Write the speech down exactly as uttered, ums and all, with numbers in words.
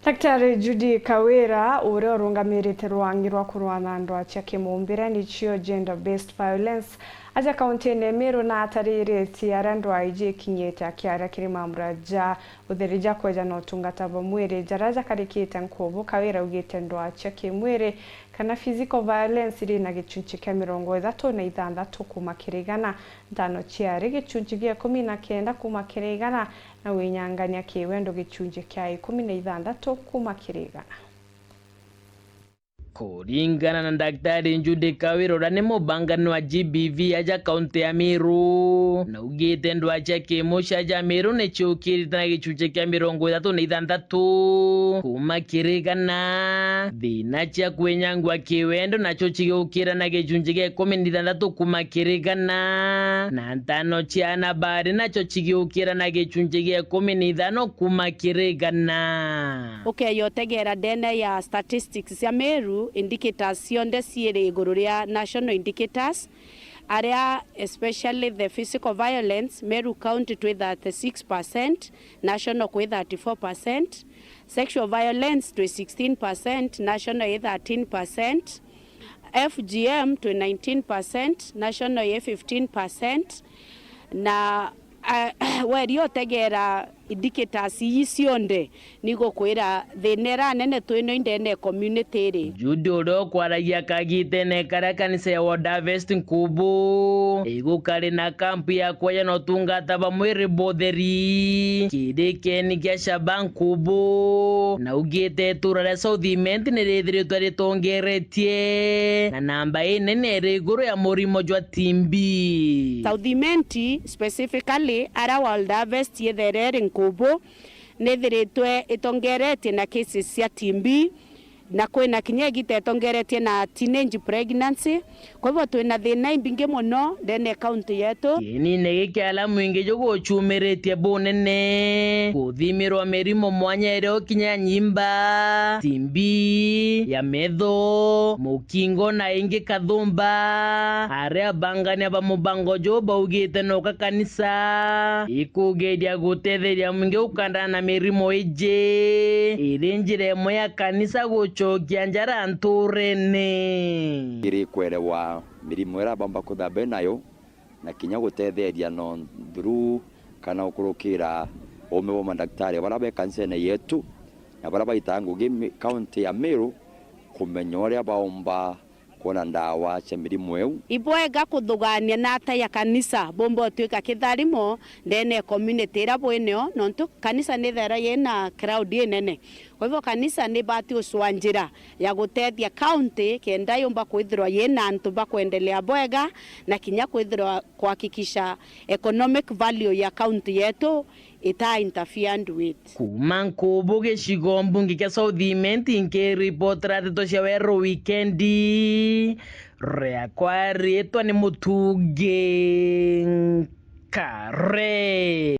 Daktari Judy Kawira, uria urungamirite rwangi rwa kurua na ndwaa cia kimumbire, nicio gender based violence, aja kaunti-ini ya Meru, na atariritie aria ndwaa iji ikinyite akiaria kiri mambura ja utheri ja kweja na utungata bwa mwiri jaria jakarikite nkubu. Kawira augite ndwaa cia kimwiri kana physical violence iri na gicunci kia mirongo ithatu na ithanthatu kuuma kiri igana, ntano ciari gicunci gia ikumi na kenda kuuma kiri igana, na winyangania kiwendo gicunci kia ikumi na ithanthatu kuuma kiri igana. Kuringana na Daktari Judy Kawira, uria ni mubangani wa G B V aja kaunti ya Meru, naugite ndwaa cia kimucia ja Meru ni ciukirite na gicunci kia mirongo ithatu na ithanthatu kuuma kiri igana, thina cia kwinyangua kiwendo nacio cigiukira na gicunci gia ikumi na ithanthatu kuuma kiri igana, na ntano cia ana bari nacio cigiukira na gicunci gia ikumi na ithano kuuma kiri igana. Ukeya utegera ndene ya statistics cia Meru, indicators cionthe ciiri iguru ria national indicators, aria especially the physical violence, Meru County twi thirty-six percent, national kwi thirty-four percent, sexual violence twi sixteen percent, national i thirteen percent, F G M twi nineteen percent, national i fifteen percent, na, ah, weria utegera indicators ii cionthe, nigukwira thina iria nene twino indene community ri. Judy, uria ukwaragia kagitene karia kanisa ya World Harvest Nkubu igukari na kampu ya kweja na utungata bwa mwiri butheri kiri keni kia Shaba Nkubu, naugite itura ria South Imenti nirithiritwe ritongeretie na namba inene iri iguru ya murimo jwa T B. South Imenti specifically, aria World Harvest yithere iri Nkubu, nithiritwe itongeretie na cases cia T B, na kwina kinya igita itongeretie na teenage pregnancy. Kwa hivyo twina thina imbingi muno ndene ya county yetu. Kienine giki aria mwingi jugucumiritie bunene kuthimirwa mirimo mwanya iria ukinya ya nyimba, T B, ya metho, mukingo na ingi kathumba, aria abangania ba mubango juu baugite noka kanisa ikugeria gutetheria mwingi ukandana na mirimo iji iri njira imwe ya kanisa gucokia njara nturene. Iri kwerewa mirimo iria baumba kuthamba nayo, na kinya gutetheria no through kana gukurukira uume bwa madaktari baria be kanisene yetu na baria baitaga ngugi mi-, kaunti ya Meru, kumenya uria baumba kwona ndawa cia mirimo iu. Ibwega kuthugania na ata ya kanisa bumba utwika kitharimo ndene ya community iria bwinio, nontu kanisa nithaira yina crowd inene. Kwa hivyo kanisa nibati ucwa njira ya gutethia county kenda yumba kwithirwa yina antu ba kwendelea bwega na kinya kwithirwa kuhakikisha economic value ya county yetu ita interfered with. Kuuma Nkubu gicigo mbunge kia South Imenti, nkiripotera ndeto cia Weru Wikendi, riakwa riitwa ni Mutungi Nkare.